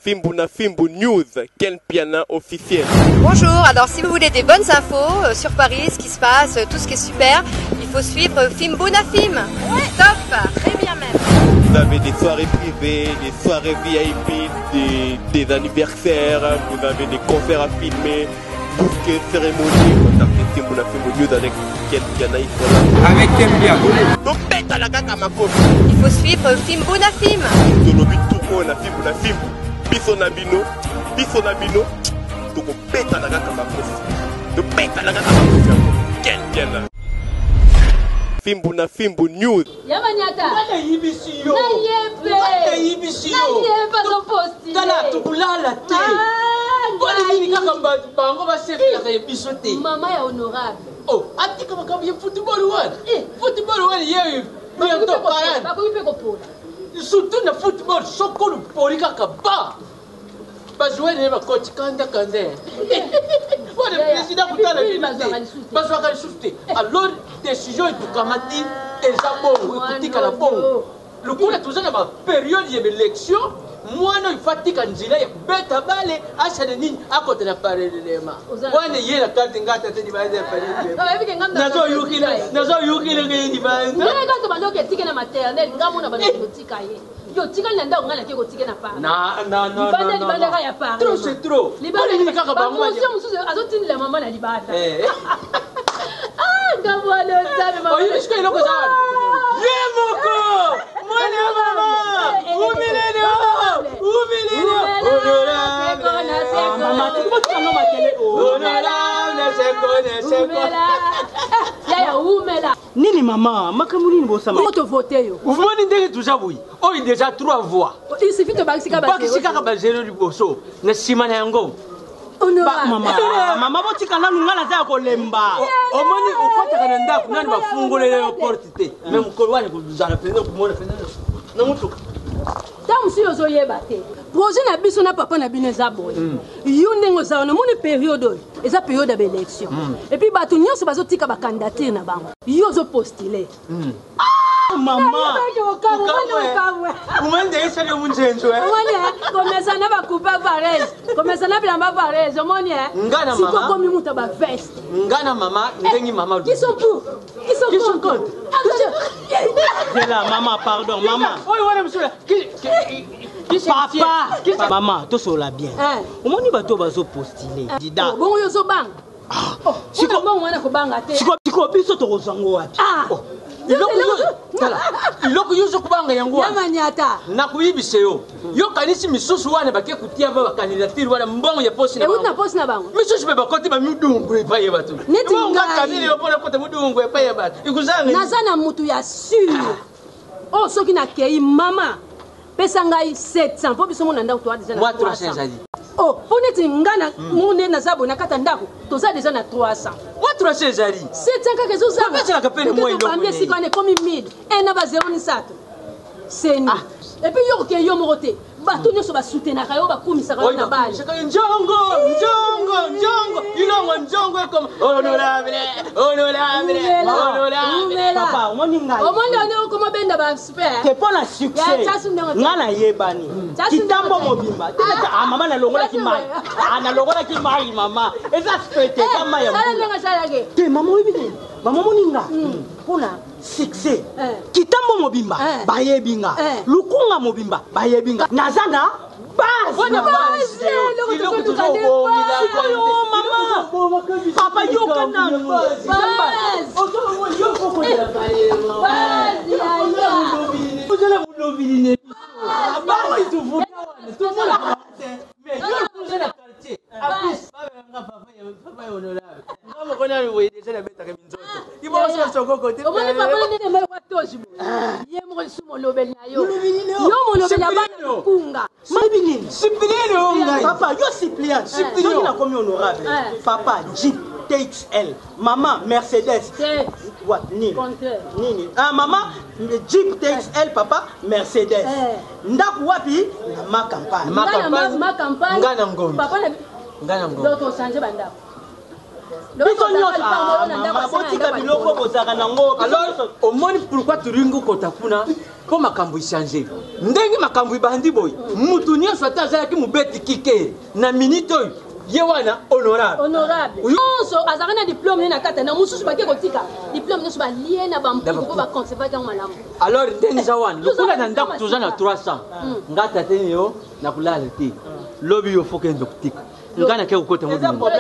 Fimbu na Fimbu News, Ken Piana officiel. Bonjour, alors si vous voulez des bonnes infos euh, sur Paris, ce qui se passe, euh, tout ce qui est super, il faut suivre Fimbu na Fim. Ouais, top, très bien même. Vous avez des soirées privées, des soirées VIP, des, des anniversaires, vous avez des concerts à filmer, bouquets, cérémonies. Contactez Fimbu na Fimbu News avec Ken Piana, ils sont là. Avec Ken Piana. Tobetala kaka makofi. Il faut suivre Fimbu na Fim. Tolobi tour oyo na fimbu na fimbu. Biso na bino, biso na bino, tokobetana kaka makofi. Tobetana kaka makofi yango. Ken Piana. Fimbu na Fimbu News. Yamanyata. Nga nayebisi yo. Nayebe. Nga nayebisi yo. Nayebe azoposti. Tala tokolala te. Ah, Mpona nini kaka bango basepelaka ya biso te. Mama ya honorable. Oh, atika makambo ya football wana. Eh. Football wana ye bientôt parade. Bakoki mpe kopola. Surtout na football soko olupoli kaka ba. Bajoueur ne bakoti kanda kanda. Wana président kotala bino te. Bazwaka lisusu te. Alors décision etukamati eza bongo ekotikala bongo. Lokola toza na ba periode ya élection mwana oyo fatika nzela ya kobeta bale asala nini akota na parelema wana ye na karte nga tata libanza ya parelema nazoyokela ngai libanza ndenge kaka tobanda oke na maternel nga mona banda kotika ye yo otikali na ndako ngai nake kotika na parlibanda libanda kaka ya parle trop c'est trop kaka bango bamotion mosusu azotindela mama na libanda ngambo wana nzambe oyebi sikoyo eloko eza wana ye moko mwana mama umilele umilele honorable sekone seko yaya umela nini mama makambo nini bosama oyo tovote yo omoni ndenge toza boye oyo déjà trois voix il suffit tobakisi kaka bakisi kaka bazero liboso na nsima na yango mama mama botika nanu nga naza ya kolemba omoni okɔtaka na ndako nani bafungolela yo porte te me mokolo wana kozala mpenza komona mpenza na motuka ntango mosusu ozoyeba te projet na biso na papa na bino eza boye yo ndenge oza wana omoni periode oyo eza periode ya baélection epuis bato nyonso bazotika bacandidature na bango yo ozopostule mama omoni ndenge esali yo munzenzo omoni komesa na bakupe varese komesa na bilamba varese omoni Nga na mama. sikokomi moto ya baveste nga na mama ndenge mama qui sont pour qui sont Qui sont contre contre. zela mama pardon mama oyo wana mosusu papa mama tosolola bien Eh. omoni bato oyo bazopostule dida Oh, bongo yo ozobanga mpona mbongo wana kobanga te sikoyo biso tokozwa ngo wapi Ah. eloko yo ozokobanga yango wana yamanyata nakuyebisa yo yokanisi misusu wana bake kotia ba bakandidature wana mbongo ya posi na euti na bango. posi na bango misusu mpe bakoti bamidungu epai ya bato Neti Bongo ngai. kabila yo mpona kota mudungu epai ya bato ekozanga naza na mutu ya sur oyo soki nakei mama pesa ngai 700 mpo biso mona ndako toza deja na mwa 300 300 ezali oh mpo neti nga na mu nde naza boye na kati ya ndako toza deja na 300 mwa 300 ezali 700 kaka Bapeselaka pene mwa eloko ezozangabambi nini. esika wana ekomi 1000 e na ba 0 misato seni epuis yo kokei yo moko te bato nyonso basutenaka yo bakumisaka yo na bale Saka njongo njongo njongo ilongo njongo ekoma honorable honorable honorable papa omoni ngai omoni one okoma benda basuper te mpo na Ya, succès Chasu ndenge te. nga nayebani Chasu kitambo ndenge te. mobimba Te- te- ah, mama nalongolaki mai Ah, nalongolaki mai mama eza fete eza mai ya sala mbula ndenge asalaki te mama oyebi nini mama omoni nga mpona succès Eh. kitambo mobimba Eh. bayebi nga Eh. lukunga mobimba bayebi nga naza na base Wana mama. base eloko eloko tozotuka nde tozobongela Sikoyo, mama papa yoka nanu Base. Base, yaya. ozala molobili ne basi tuvula wana tuvula mais yo oza na quartier apus babenganga papa ya papa ya honorable nga moko nani boye deja nabetaka minzoto iboso sokoko te omoni papa ndenge mai watoji boye ye moko lisusu molobeli na yo yo molobeli ya bana lukunga mayebi nini supplier yo ngai papa yo suppliant Suppliant. soki nakomi honorable Eh. papa jeep txl mama mercedes Te. What, nini Contraire. nini ah, mama jeep txl papa mercedes Eh. ndako wapi na ma campagne Ma Nga na campagne. ma campagne Nga na ngombe. papa na nga na ngombe donc ochange bandako biso nyonso ah, mama, botika biloko bozalaka nango biso alors nyonso omoni pourquoi tolingi okota kuna Mpo makambo echange ndenge makambo ebandi boye, mutu nyonso ata azalaki mobeti kike na minute oyo, ye wana honorable. Honorable nyonso azalaka na diplôme ne na kati na mosusu, bake kotika diplôme nyonso balie na bampuku mpo baconservaki yango malamu. Alors ndenge eza wana, lokola na ndako toza na 300, nga tateni yo nakolala te. Lobi yo fo kende kotika, nga nake kokota mudungu,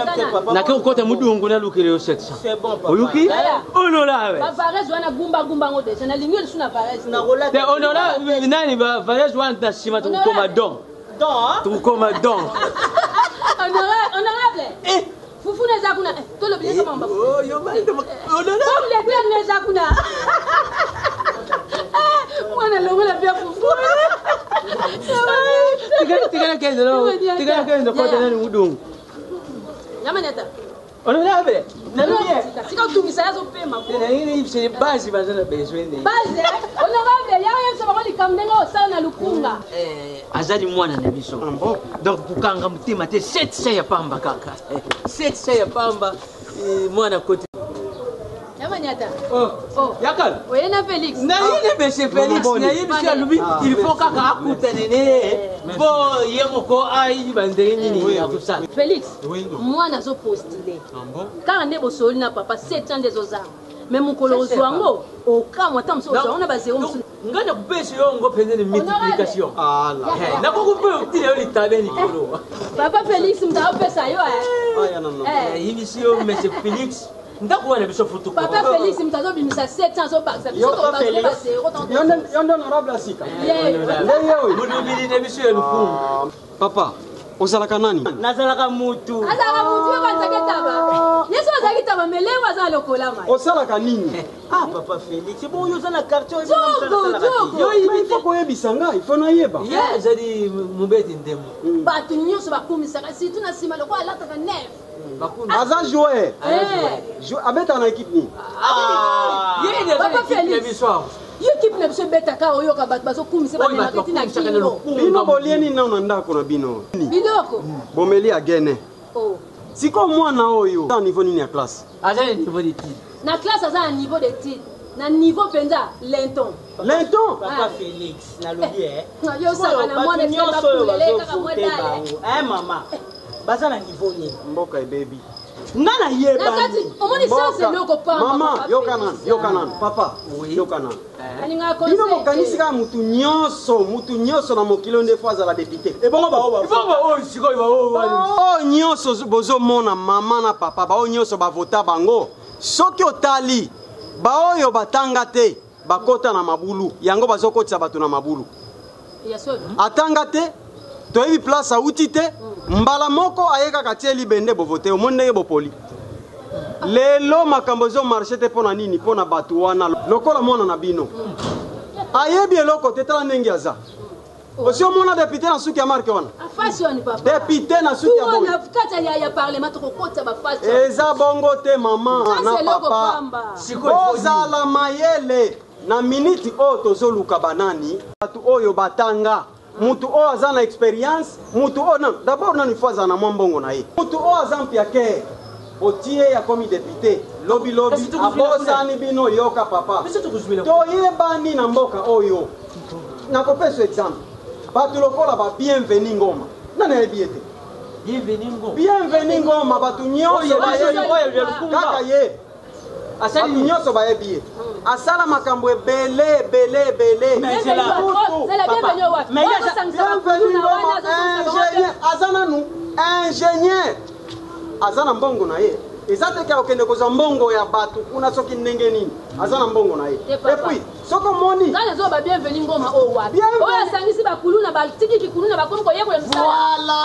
nake kokota mudungu, nalukela yo 700. C'est bon, papa. Oyoki? Yaya. Honorable. Bavarese wana, gumbagumba yango deja, nalingi yo lisusu na varese te. Te, honorable nani? Bavarese wana na nsima tokokoma don. Don. Tokokoma don. Honorable, fufu na eza kuna. Eh, tolobi nyonso mamba. Oh, yo bande honorable. Pomme de terre na eza kuna. Eh, mwana longola bia fufu. Tikala kende no, tikala kende kota nani mudungu. Yamaneta. Honorable, nalobi ye. Sika otungisa ye, azopema. Nayebiseli base baza na besoin ne. Base, honorable, ya oyebisa bango likambo ndenge osala na lukunga. Azali mwana na biso, donc kokanga motema te. 700 ya pamba, kaka 700 ya pamba. Mwana koti. Yamanyata. Oh. Oh. Yakala. Oye na Félix. Nayini monsieur Félix, nayebisi, alobi il faut kaka akutane ne mpo ye moko ayiba ndenge nini akosala. Félix, mwana azopostule kaka nde bosoli na papa, 700 nde ezozanga, mais mokolo ozwa yango, okamwa, ata mosusu ozwa yango na bazero mosusu. Ngai nakopesa yo yango mpenza na multiplication. Yaka. Nakoki mpe otina yo litabe likolo. Papa Félix moto aopesa yo, eh. Nayebisi yo, monsieur Félix, ndako wana biso futu. Papa Félix moto azobimisa 700, azobakisa biso, tobakisa bazero. Yo nde honorable ya sika ndenge oyo? Molobili na biso ya lukungu. Papa, ozalaka nani? Nazalaka mutu. Azalaka mutu, yo banzaki taba, yeso azalaki taba, meleko aza lokola mai. Osalaka nini? Ah, papa Félix, bon, yo oza na quartier oyo. Djogo, djogo. Yo. Mais il faut koyebisa ngai, il faut nayeba. Ye azali mobeti ndembo. Bato nyonso bakumisaka, surtout na nsima lokola alataka nef. Aza joueur? Abetaka na équipe nini? Ye nde aza Papa na équipe na Félix. biso awa. Yo, équipe na biso ebetaka, oyoka bato bazokumisa. Oyo bato Bamemaka ti na bakumisaka na kingo. lokunga. Bino bolie nini nano na ndako na bino? Biloko. Bomeli agene? Oh. Sikoyo mwana oyo aza na niveau nini ya classe? Aza na niveau d'étude. Na classe aza na niveau d'étude, na niveau mpenza linton. Linton. Papa Félix, nalobi e. Yo osaka na mwana Bato nyonso oyo bakulele kaka mwa bazovote dale. bango, eh mama, baza na niveau nini? Mboka ebebi. Nga Na nayebani. kati omoni sanse eloko pamba. Mama, Papa yoka nanu. Félix. Yoka nanu, papa. Oui. Yoka nanu. Alingaka Bino conseil bokanisi te. kaka mutu nyonso, mutu nyonso na mokili oyo nde fo azala député? Ebongo bao ba Bongo oyo sikoyo baoyo wana. Oyo nyonso bozomona, mama na papa, baoyo nyonso bavota bango, soki otali baoyo batanga te, bakota na mabulu yango, bazokotisa bato na mabulu. Ya solo. Atanga te, toyebi place auti te, mbala moko aye kaka tie libende, bovote. Omoni ndenge bopoli lelo, makambo ezomarche te. Mpo na nini? Mpo na bato wana lokola mwana na bino ayebi eloko te. Tala ndenge aza. Osi omona député na suki ya marke wana? Fashion, papa. Député na suki ya boye? Wana kati ya parlement tokokotisa bafashion. Eza bongo te, mama Sasa na eloko papa. pamba. Sikoyo il faut Ozala mayele. Na miniti oyo tozoluka banani? Bato oyo batanga, mutu oyo aza na expérience, mutu oyo nanu d'abord nanu ifo azala na mwa mbongo na ye, mutu oyo aza mpiakere. Otie akomi député, lobi lobi Kasi tokozwila. Abosani bino. Yoka papa, Biso tokozwila. toyebani na mboka oyo. Nakopesa exemple, bato lokola ba Bienvenu Ngoma, nani ayebi ye te? Bienvenu Ngoma. Bienvenu Ngoma, bato nyonso Oyo bayebi. oyo ya lukunga. Kaka ye, bato Asali nyonso bayebi ye, asala makambo ebele ebele ebele. Mais c'est la- Zela, bienvenu wapi? Mais Oyo ye aza- azosangisa Bienvenu bakuluna wana, Ngoma, azosangisa bango te. ingénieur, aza nanu ingénieur, aza na mbongo na ye. Eza te ke akokende kozwa mbongo ya bato kuna soki ndenge nini, aza na mbongo na ye. Te, papa. Et puis soki omoni Ngai nazoba Bienvenu Ngoma oyo wapi? Bienvenu- Oyo asangisi bakuluna, batiki kikuluna, bakomi koyekola misala. Voilà.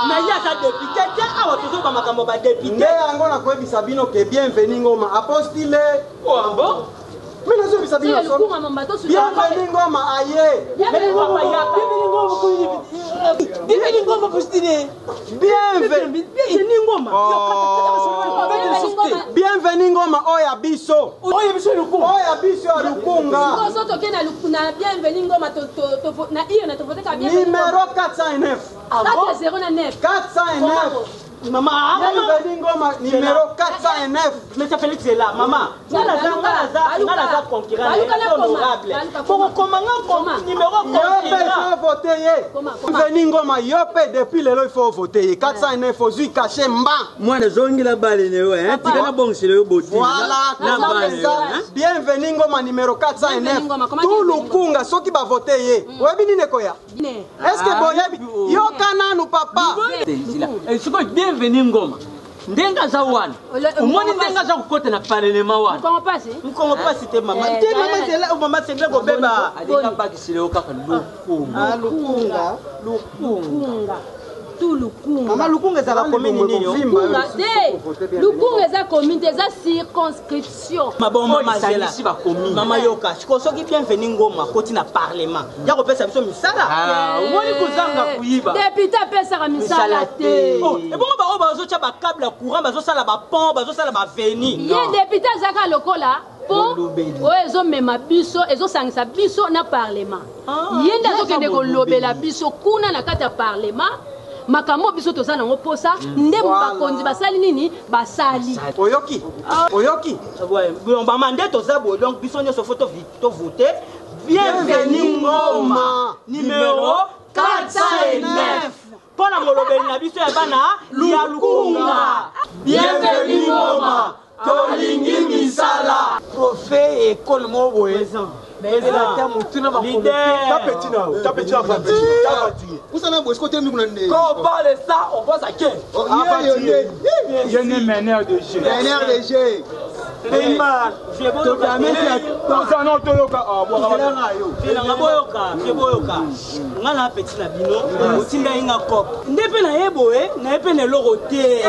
Mais ye aza député te. Awa tozoba makambo badéputé. Nde yango nakoyebisa bino ke Bienvenu Ngoma apostile. Bon. Mi nazoyebisa bino Tika solo. lukunga mamba tosuka. Bienvenu Ngoma aye. Bienvenu Ngoma. Bienvenu Ngoma postule. Bienvenu. Bienvenu Ngoma. Oh. Bienvenu Ngoma. Bienvenu Ngoma oyo ya biso. Oyo biso lukunga. Oyo ya biso ya lukunga. Sikoyo so toke na Bienvenu Ngoma, na ire na tovoteka Bienvenu Numéro Ngoma. 409. 4 0 na 9. 409. Mama, ah, mama. Bienvenu Ngoma numéro 409. Monsieur Félix est là, maman. Nga naza nga naza nga naza concurrent. Baluka na koma. Honorable. Baluka koma. Boko koma nga Koma. numéro Yo mpe il concurrent. faut voter ye. Koma, koma. Bienvenu Ngoma yo mpe depuis lelo il faut voter ye. 409 ozwi cachet mba. Mwana ezongela bale na yo, hein? Papa. Tika nabongisela yo botine. Voilà, Na bale comme yo, ça, hein? Bienvenu Ngoma numéro Bienvenu 409. Ngoma, comment Tout Bienvenu Lukunga soki bavote ye. Oyebi nini ekoya? Ne. Est-ce que boyebi? Yoka nanu papa. Eh, sikoyo bienvenu Ngoma ndenge aza wana Ole- omoni Ngongo ndenge aza kokota na parlement wana Mukongo pasi? Mukongo pasi te mama. Eh, Te mama zala- zela mama sengla kobeba. alinga bakisela yo kaka Lukunga. Ah, Lukunga. Lukunga. Lukunga. Tu Lukunga. Mama Lukunga ezala commune nini yo? Lukunga te. Lukunga eza commune te, eza circonscription. Mabongo Oyo mama zela. esangisi bacommune. Mama yoka, sikoyo soki Bienvenu Ngoma akoti na parlement, ya kopesa biso misala. Ah, omoni kozanga koyiba. Député apesaka misala te. Oh, ebongo baoyo bazotya bacable ya courant, bazosala bapont, bazosala baveni. Ye député azalaka lokola po Molobeli. oyo ezomema biso, ezosangisa biso na parlement. Ah, Ye nde ye azokende aza kolobela molobeli. biso kuna na kati ya parlement makambo biso toza nango mposa nde bakonzi basali nini basali. Oyoki? Oyoki? Ouais, bon, mama nde toza boye, donc biso nyonso fo tovote Bienvenu Ngoma numéro 409 mpo na molobeli na biso ya bana ya Lukunga. Bienvenu Ngoma, tolingi misala. Trophée ekole moko boye. Président. Elata motu na makolo. Leader. Quand on parle de ça, on pense à qui? Nanga boyoka, fie boyoka. Nga na peti na bino, otindai nga cop. Nde mpe naye boye, naye mpe na eloko te.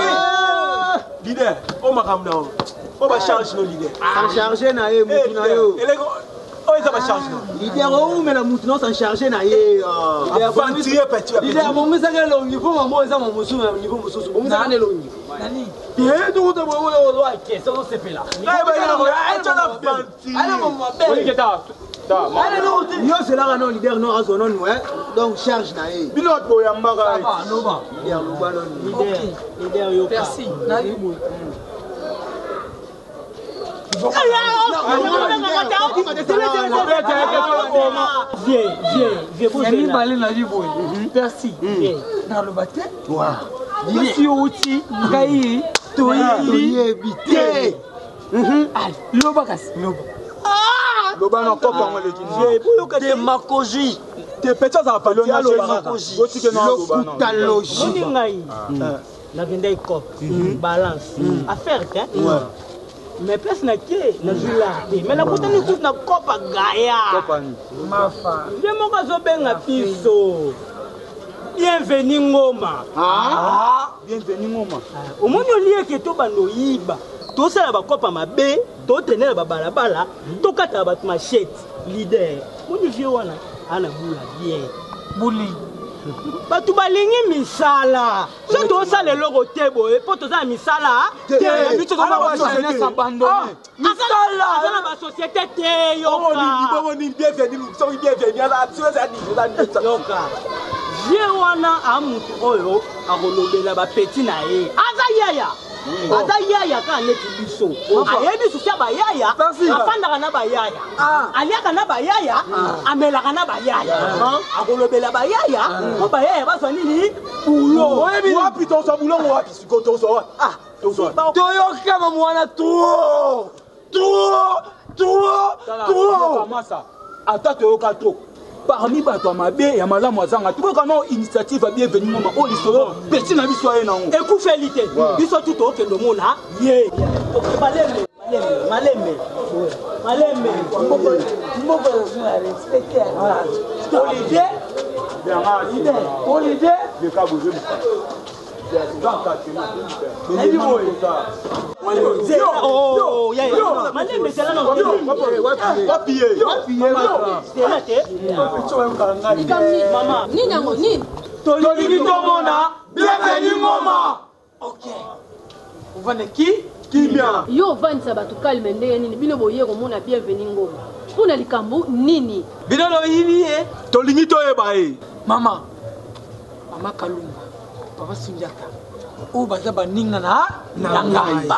Leader, o makambo na yo. O bacharge no leader. Charge na ye mutu na yo. Eleko oyo eza bacharge no. Leader oumela mutu nyonso acharge na ye. Aventurier petit ya Leader petit. abongisaka elongi mpo mamo eza ma mosusu na niveau mosusu. Bongisaka na elongi. Te tokuta boye ozwa kese ozosepela. Nyonso elaka no leader no azwa nonu donc charge na ye. Bino bato boyambaka. Leader loba nonu. Leader, leader yoka. Merci. Vie, vie, vie, Ya bozela. mibale na yo boye merci naloba te yosi outi ngai toyebi Toyebi te. loba kasi loba. Loba na kopa yango eleki. Vie, boyoka te. Démagogie. Te petit azala pati alobaka. Botike na aloba Lokuta na. Omoni logique. ngai nakendaki cop balance affaire te, mais place nake nazwi lar te, mais nakutani kutu na cop agaya ye moko azobenga biso Bienvenu Ngoma. Bienvenu Ngoma. Omoni olieke tobanda oyiba, tosala bakopa mabe, totenela babalabala, tokataka bato machete. Leader, moni vie wana ana bula bien Buli. Bato balingi misala so tosala eloko te boye mpo toza na misala te. Biso toza na Jeunesse basociété. abandonnée. Misala aza na basociété te, yoka. Bongo nini Bienvenu soki Bienvenu aza soki eza nini eza nini. Yoka, vie wana a mutu oyo akolobela bapeti na ye aza yaya, aza yaya kaka neti biso, ayebi susi ya bayaya, afandaka na bayaya, aliaka na bayaya, amelaka na bayaya, akolobela bayaya mpo bayaya bazwa nini bulo. Wapi tozwa bulongo wapi sikoyo tozwa wapi? Ah, tozwa wapi? Toyoka mama wana trop trop trop trop. Masa ata toyoka trop parmi bato ya mabe ya malamu azanga tokoyoka nao initiative ya Bienvenu Ngoma oyo lisolo peti na biso aye nango. Ekufeli te, biso tu tokende omona ye. Malembe, malembe, malembe, malembe. Mboka ozwi respecte Olivier, Olivier. Nayebi boye. Oh, ya, ya. Malembe, zela na zela te. Mama. Nini yango nini? Tolingi tomona Bienvenu Ngoma. Ovanda ki? Kimia. Yo ovandisa bato calme ndenge nini? Bino boye komona Bienvenu Ngoma mpona likambo nini? Bino loyibi ye. Tolingi toyeba ye. Mama, mama Kalunga, papa Sundiata. Oyo baza baninga na na ngai.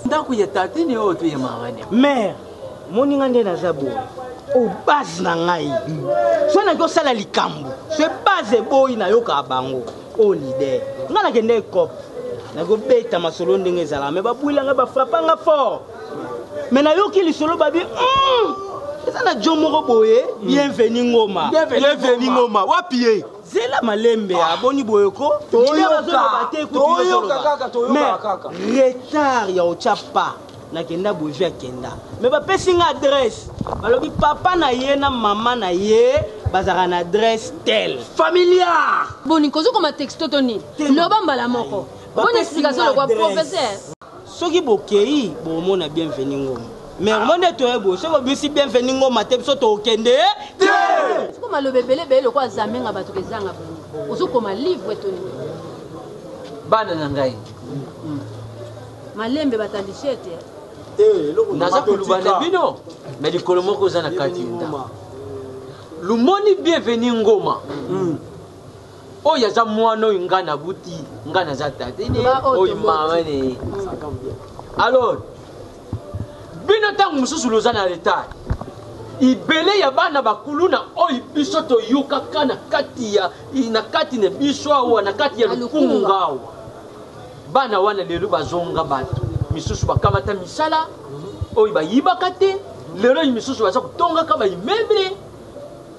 Ndako ya tatine oyo to ya mama ne. Mère, moninga nde naza boye. O base na ngai. So naki osala likambo. So base eboyi nayokaka bango. O leader. Nga nakende coop. Nakobeta masolo ndenge ezalaka mais babwila ngai bafrappa nga fort. Mais nayoki lisolo babi eza na jo moko boye bienvenu ngoma. Bienvenu ngoma wapi ye? Zela malembe aboni boye ko Toyoka, toyoka kaka, toyoka kaka. Retard ya otya pa nakenda boye akenda me bapesi nga adresse balobi papa na ye na mama na ye bazalaka na adresse tel familiar. Boni kozokoma texto to nini? Loba mbala moko. Boni explication lokwa professeur. Soki bokei bomona bienvenu ngoma mais ngo nde toye boye soki bobisi bienvenu ngoma te biso tokende te. Siko maloba ebele ebele lokwa zamenga bato kezanga boni. Ozokoma livre to nini? Bana na ngai. Malembe batandishete. Naza koluba na bino me likolo moko oza na kati ya ndako. Lumoni bienvenu ngoma. Oyo aza mwana oyo nga nabuti, nga naza tate ne, oyo mama ne. Alors, bino ntango mosusu loza na retard. Ibele ya bana bakuluna oyo biso toyokaka na kati ya na kati na biso awa na kati ya lukunga awa. Bana wana lelo bazonga bato misusu bakamata misala oyo bayibaka te, lelo oyo misusu baza kotongaka ba immeuble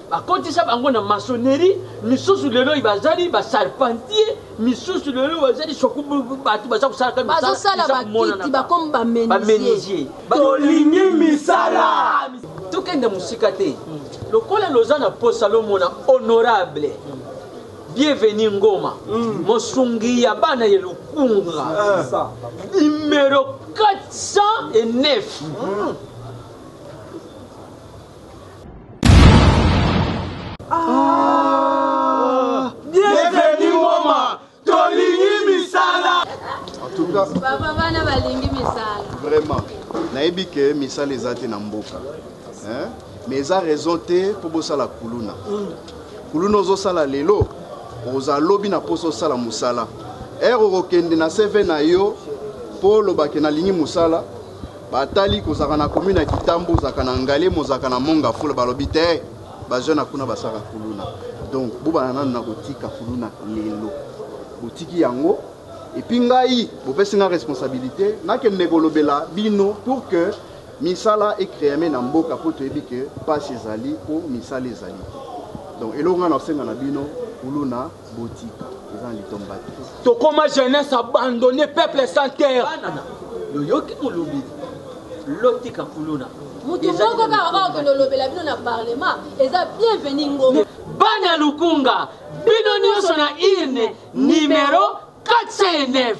bakotisa bango na maçonnerie, misusu lelo oyo bazali ba charpentier, misusu lelo bazali soku bato baza kosalaka misala, Bazosala eza komonana bakiti kaka. bakomi ba menuisier. Ba menuisier. Tolingi misala. Tokende mosika te. Lokola loza na posa lomona honorable Bienvenu Ngoma, mosungi ya bana ya Lukunga, numéro 409. Bienvenu Ngoma, tolingi misala. En tout cas, Papa bana balingi misala. Vraiment, nayebi ke misala eza te na mboka. Hein? Mais eza raison te po bosala kuluna. Kuluna ozosala lelo, oza lobi na poso osala mosala. Ere okokende na CV na yo po olobake nalingi mosala, batali kozalaka na commune ya Kitambo, ozalaka na Ngaliema, ozalaka na Mont-Ngafula, balobi te ba jeune kuna basaka kuluna. Donc bobana nanu na kotika kuluna lelo. Botiki yango et puis ngai bopesi nga responsabilité nakende kolobela bino pour que misala ecréame na mboka po toyebi ke pasi ezali po misala ezali te. Donc eloko nga nasenga na bino kuluna botika eza na litomba te. Tokoma jeunesse abandonné, peuple sans terre. Bana loyoki molobi lotika kuluna. Mutu moko kaka oyo akende olobela bino na parlement eza bienvenu Ngoma. Bana Lukunga, bino nyonso na urne numéro 409.